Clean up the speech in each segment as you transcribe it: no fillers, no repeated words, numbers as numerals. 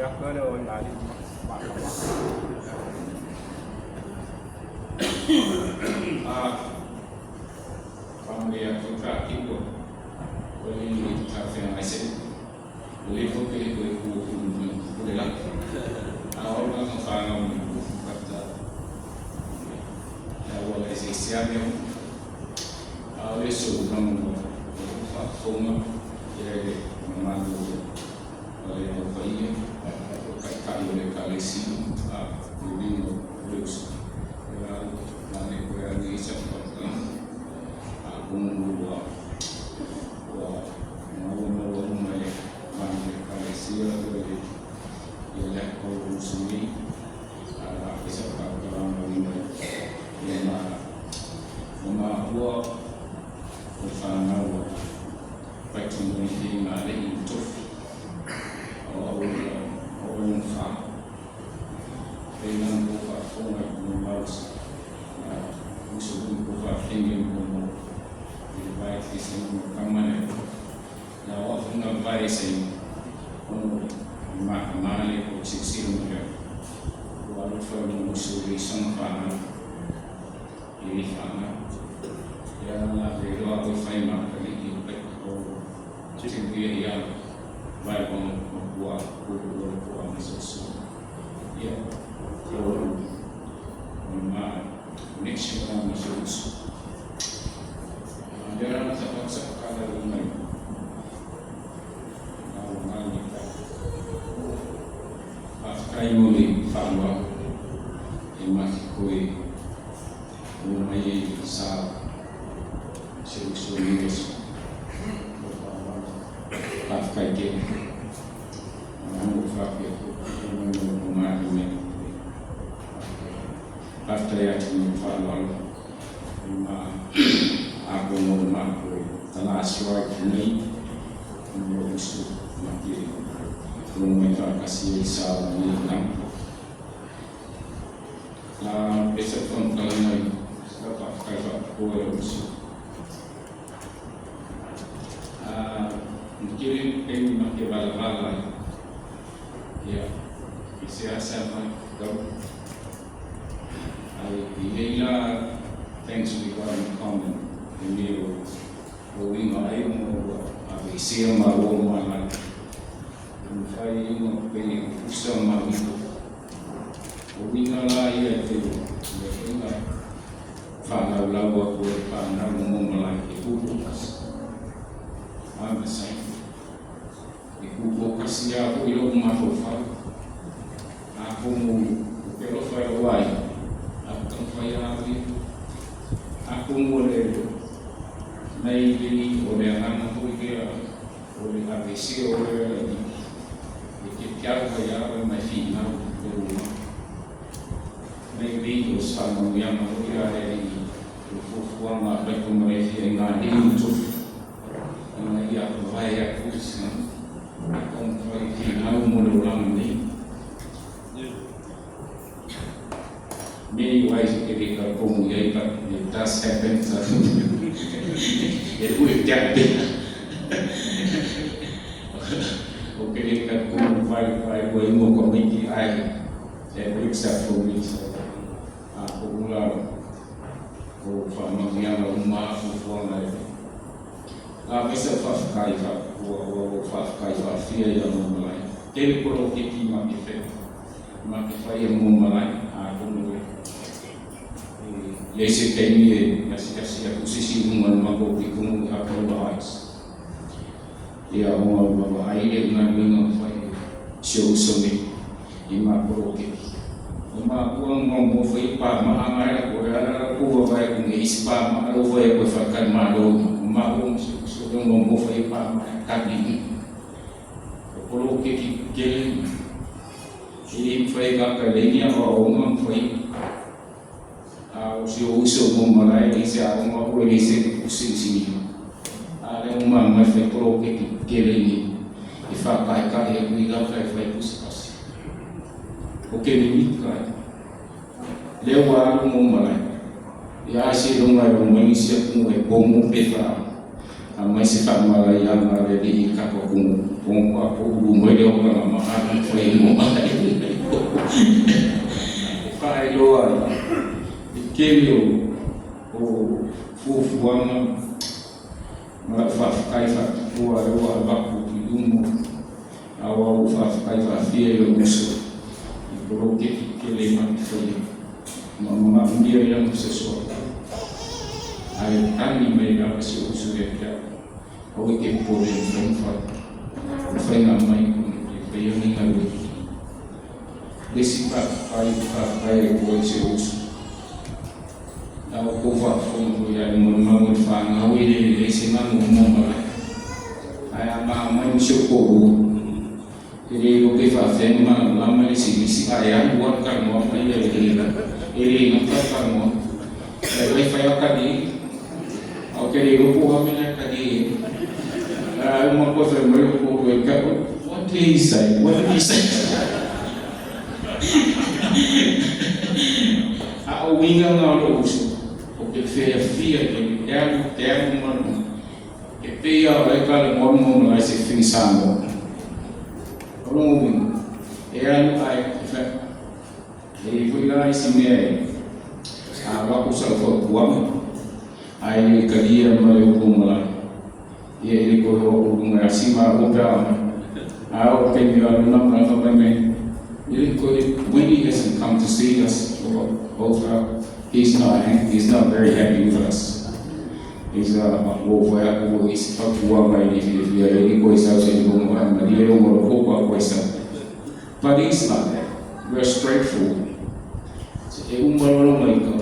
Le atu lea o i alii ma tama. Faamanuia atu i Kakiua, o le tafeagai se o le foi ke koe ku ku ku le la. A o la ka whanau ni ku kata. Ya wa le se se ame o. A o le so na mo o fa fonga ia le mamalu o le au paia o kai kai o le kalesi a le lingo o le uso. Ia la le koe a ni sa fa a kumu ua ua maua maua uma le manu le kalesia o le ia le au uso nei a la pesa pa kalama lima ia ma o ma ua o whanau o pai tonu i te ngā lei i tofi o au o o wha e ngā mo wha whonga mo mausa uso ui ko wha whingi mo mo i le vai te se mo kamane la o whunga vai se ono ma kamale o sisira mo leo o alu wha mo uso i sanga whanau i le whanau ia la le roa o whai ma ka li i pe o te wia ia vai o mo kua ku o le kua ma so so ia o o ma connection ka ma so so le ra sa pa sa ka la i mai a o ngā ni ka pa kai mo le whanua e mahi koe o mai e sa se uso ni eso pa kai ke mo fa ke o mai mo o ngā ni me pa tai atu mo whanua e ma a ko mo ma koe tala asua i nei mo uso ma ke o mai fa kasi e sa o ni lang la pesa fon kala mai sa pa kai fa ko e uso a kiri pe ma ke vala vala ia i se asa mai go ai i leila things we got in common i me o o inga ai mo a ve se ma o ma la mo fai inga pe usa ma ito o inga la ia te le inga whanau laua ko e whanau mo malai e kuku kasi. I'm the same. E kuku kasi a ko i loko mafaufau. A ko mo o ke alofa e o ai, a ko tanga whai a ui. A ko mo le nei le o le anganga hoi lea o le ABC o le i te piau whai a o mai whingau o ruma. Maybe o sa manuianga hoi a e i o fuafuaga a pai ko mai fia i ngā nei o tofi. Ina ia vai a kusi o mwhai whingau mo le oranga nei. Many ways it can go komu iai, but it does happen, so it worked out better. O ke le ka komu vai vai ua ingo ko miki ai, it works out for me, so a ko ula o whaamanuianga uma fuafuaga e. La pesa whawhakai wha, ua ua ua whawhakai whawhia ia mō malai. Tele koro ke ki ma ke whe, ma ke whai a mō malai, a kono e. Ia se taimi e asi asi a kusisi unga no mako ki kumu i hapau eyes. Ia onga ua wa ai le ngā nuinga whai se uso nei i mā koro ke ki. O mā kua ngā mō whai pā maha ngai la koe ara ra kua vai ku nge isi pā maha ro whai koe whai kai mā rō o mā kua mō se uso le ngā mō whai pā maha ka ni i. O koro ke ki kele i i whai ka kai leinia o o ngā whai a o si o uso mō marae i se a o ngā ue i se usi usi ni. A le o mā mai whai koro ke ki kele ni i whākai kai e kui rā kai whai pusi pasi. O ke ni mi kai. Leo wa alu mō marae. I a se longa e o mai se kungu e komu pe wha. A mai se wha mara i anga le li i kapa kungu. O ngā po uru mai le o ngā maha whai mō. Faailoa ai le tele o fuafuaga ma lau faafetai faapitoa lea ua avatu i luma, ae ua ou faafetai faafia i lou uso i poloketi tele ma te faia ma manaomia lana fesoasoani. Ae tagi mai lava si ou uso ia te au, aua e te popole, e mafai ona fai. O le faiga mai e faia lenei galuega. Le isi faafetai, faafetai atu ai si ou uso. A ua outou faafofoga foi ia molimau i le fanau, e le lelei se manu mo malae. Ae a ma mai ma si ou toalua, e le iloa pe faafefea ona malamalama le isi ae alu lava le talanoaga ia, e le gata le talanoaga. Ae vai fai lava tali, ae ou te le iloa po o a mea la e tali ai. Ae uma koe fai mai lou toalua ia te au, "What did he say? What did he say?" A o uiga na o lou uso, ou te feafia tele, te alu, te alu ma e pei lava o la e talanoa ma malae se fini Samoa. O lona uiga, e alu ae e i ai foi la isi mea e a avatu sau fautuaga ae le talia ma le upu o malae. Ia e le toe o atu i luga e asi ma aua pe a mai. Ae oo i le taimi o alu na malae fai mai, e le toe, when he hasn't come to see us both up, he's not very happy with us. He's ua fai atu foi isi fautuaga e le fiafia ai ni koe sau se luga ae malie luga o le koko a koe sau. But he's like that. We're straightforward. E uma loa mai ka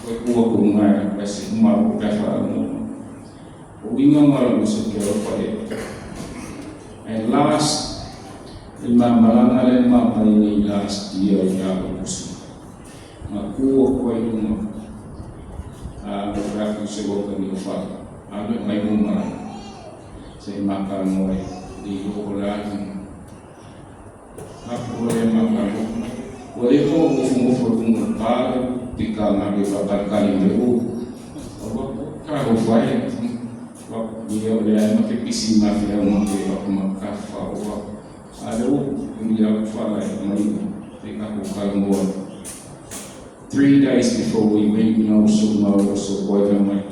koe kua ku ngai koe se uma ko pe wha mo. O uiga ma lou uso ke alofa e. And last, i ma malanga le ma mai nei last year i Aokuso. Ma kua koe lunga a mo whaku se waka ni o wha. A le mai mo mara. Se maka moe i loko la atu. Aku le maka mo. Ua le ko ngofu ngofu lunga pa pika ngā le whakalikali me o. Ka ho whai. Ia o le ai ma ke pisi ma whia ma ke wako ma ka whaoa. A le o, ia whala e mai te ka ko kalmoa. 3 days before we went, so ma o so koe ka mai.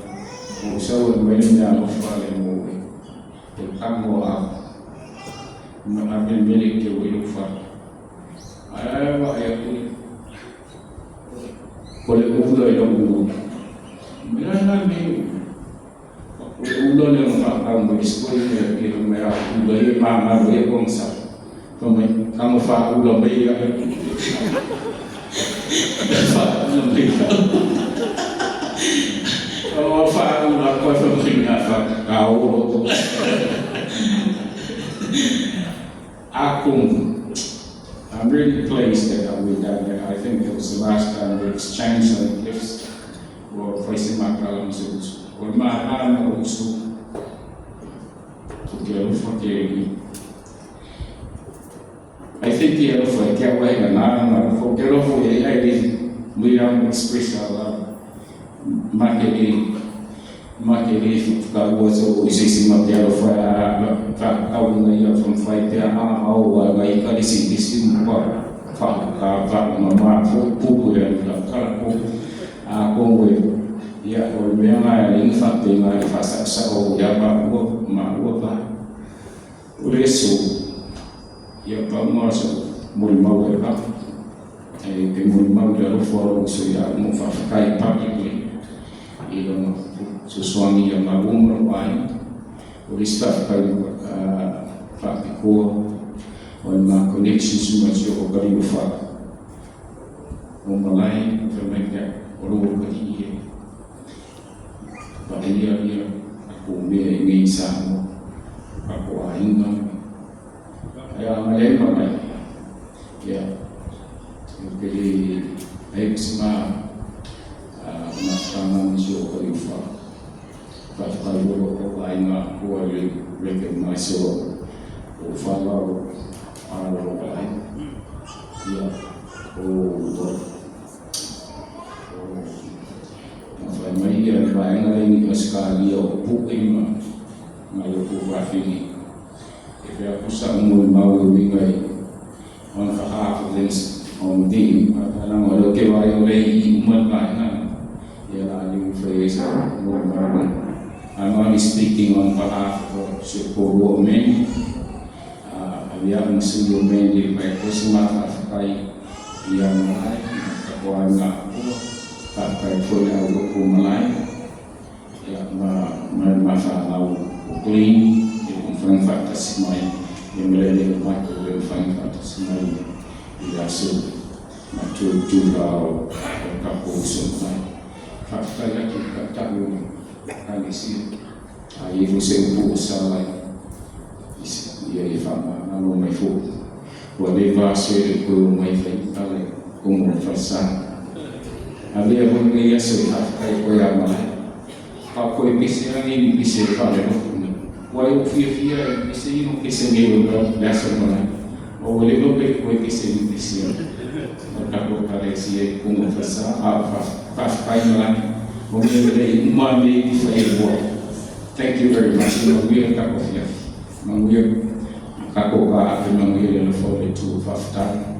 O sa o mai le mea alofa le mo e. Te kango a. Ma a me mele ke o i wha. Ai ai wa e aku. Ko le ula i lau ua. Me la na me o le ula le ma ka mo i me i me a ula i ma ma ro e kong sa. Fa mai ka mo fa ula mai ya. Fa ula mai. O fa ula ko fa mai na fa ka o. Akung. I'm really pleased that we done that. I think it was the last time we exchanged some gifts. Ua faisi makala ma se uso. O le mahala ma uso. O ke alofa ke li. I think ke alofa e kia wae na ma fo ke alofa e ai li. We don't express our love. Ma ke li ma ke li ka ua so o isi isi ma ke alofa a ka kau nga ia from fai te a au a ngai ka lisi lisi mo pa fa ka va ma ma fo pu ya la kala ko a ko we ia o le mea ngai le fa pe ngai fa sa sa o ya pa ua ma ua pa o le so ia pa mo so mo le mau e pa e te mo le mau le alofa o so ia mo fa kai publicly i lona fesoasoani ia maua ma lou aiga. O le isi faafetai faapitoa o le ma connections ma si o kali o fa o malai fai mai pea o lou kalii e vaaia ia tatou mea i nei i Samoa, tatou aiga ae agalelei malai ia ou te le ai ma se ma mafutaga ma si o kali o fa. Faafetai o lou aiga atoa i le recognize o fala o ala o lou aiga ia o na fai mai ia le vaega lea i Ausetalia o pu'e ma nai o tou faafili e pea pusa molimau e uiga i on behalf of these. On the leaga o lea ou te vaai o lea e i i uma le vaega ia la a le mafai ai sa molimau. I'm only speaking on behalf of si koulua o Mandy. Avea au ma sui o Mandy e fai atu ai se ma faafetai ia Malae ma le tatou aiga atoa. Faafetai atu foi i le au lotu o Malae ia ma ma le ma fanau o Glenn e le mafai ona faatasi mai ia ma le alii o Michael e le mafai ona faatasi mai i le aso ma tulitula o le tatou uso mai. Faafetai atu i le Taitai o le Ekalesia. A i ai foi se upu ua sala ia ia faamagalo mai foi. Ua leva aso e le i toe omai e fai tala i totonu o le falesa. Avea foi lenei aso e faafetai atu ai ia Malae. A o toe pese lava nei ni pese faalelotu nei. Ua e ou fiafia e pese ia no pese nei o le aso Malae. Ua leva pe toe pese ni pese a le tatou Ekalesia i totonu o le falesa. A o faafetai Malae. O mea lelei uma nei i fai e lua. Thank you very much. Ia manuia le tatou afiafi. Manuia tatou taape, manuia le alofa o le Atua. Faafetai.